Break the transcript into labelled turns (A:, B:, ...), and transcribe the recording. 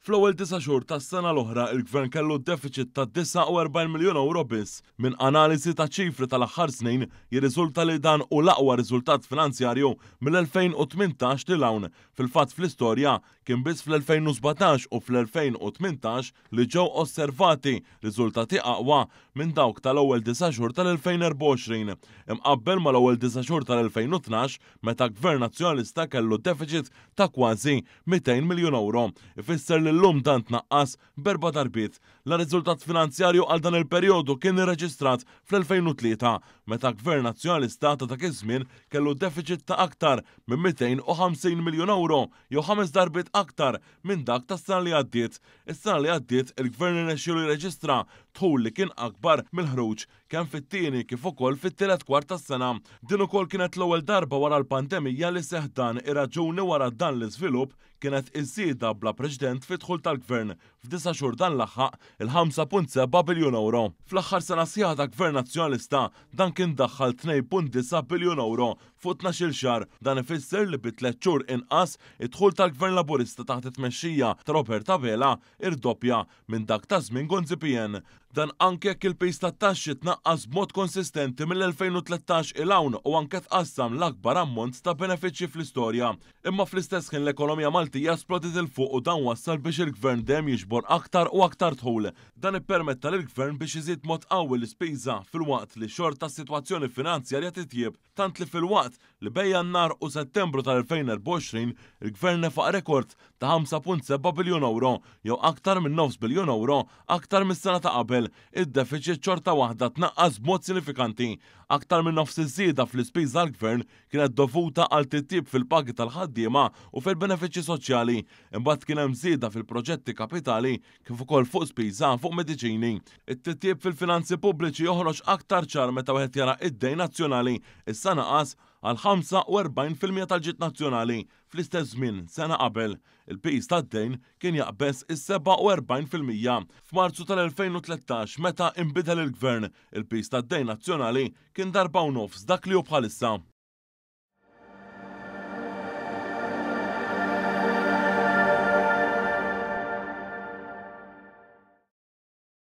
A: Fl-ewwel disa' xhur tas-sena l-oħra, il-Gvern kellu defiċit ta' 49 miljun ewro biss. Minn analiżi ta' ċifri tal-aħħar snin jirriżulta li dan hu l-aqwa riżultat finanzjarju mill-2018 lil hawn. Fil-fatt fl-istorja, kien biss fl-2017 u fl-2018 li ġew osservati riżultati aqwa minn dawk tal-ewwel disa' xhur tal-2024, imqabbel mal-ewwel disa' xhur tal-2012 meta Gvern Nazzjonalista kellu defiċit ta' kważi 200 miljun ewro. Ifisser li llum dan tnaqqas b'erba' darbiet. L-agħar riżultat finanzjarju għal dan il-perjodu kien irreġistrat fl-2003, meta Gvern Nazzjonalista ta' dak iż-żmien kellu defiċit ta' aktar minn 250 miljun ewro, jew ħames darbiet aktar minn dak tas-sena li għaddiet. Is-sena li għaddiet, il-Gvern irnexxielu jirreġistra dħul li kien akbar mill-ħruġ, kemm fit-tieni kif ukoll fit-tielet kwart tas-sena. Din ukoll kienet l-ewwel darba wara l-pandemija li seħħ dan. Ir-raġuni wara dan l-iżvilupp kienet iż-żieda bla preċedent fid-dħul tal-Gvern. F'disa' xhur dan laħaq il-5.7 biljun ewro. Fl-aħħar sena sħiħa ta' Gvern Nazzjonalista dan kien daħħal 2.9 biljun ewro fuq tnax-il xahar. Dan ifisser li bi tliet xhur inqas, id-dħul tal-Gvern Laburista taħt it-tmexxija ta' Robert Abela irdoppja minn dak ta' żmien Gonzi PN. Dan anke jekk il-piż tat-taxxi tnaqqas b'mod konsistenti mill-2013 'il hawn u anke tqassam l-akbar ammont ta' benefiċċji fl-istorja. Imma fl-istess ħin l-ekonomija Maltija splodiet 'il fuq u dan wassal biex il-Gvern dejjem jiġbor aktar u aktar dħul. Dan ippermetta lill-Gvern biex iżid b'mod qawwi l-ispiża filwaqt li xorta s-sitwazzjoni finanzjarja titjieb. Tant li filwaqt li bejn Jannar u Settembru tal-2024 il-Gvern nefaq rekord ta' 5.7 biljun ewro, jew aktar minn nofs biljun ewro aktar mis-sena ta' qabel, id-defiċit xorta waħda tnaqqas b'mod sinifikanti. Aktar minn nofs iż-żieda fl-ispiża għall-Gvern kienet dovuta għal titjib fil-pagi tal-ħaddiema u fil-benefiċċji soċjali. Imbagħad kien hemm żieda fil-proġetti kapitali kif ukoll fuq spiża fuq mediċini. It-titjib fil-finanzi pubbliċi joħroġ aktar ċar meta wieħed jara id-dejn nazzjonali issa naqas għal 45% tal-ġid nazzjonali fl-istess żmien sena qabel. Il-piż tad-dejn kien jaqbeż is-47%. F'Marzu tal-2013 meta inbidel il-Gvern, il-piż tad-dejn nazzjonali kien darba u nofs dak li hu bħalissa.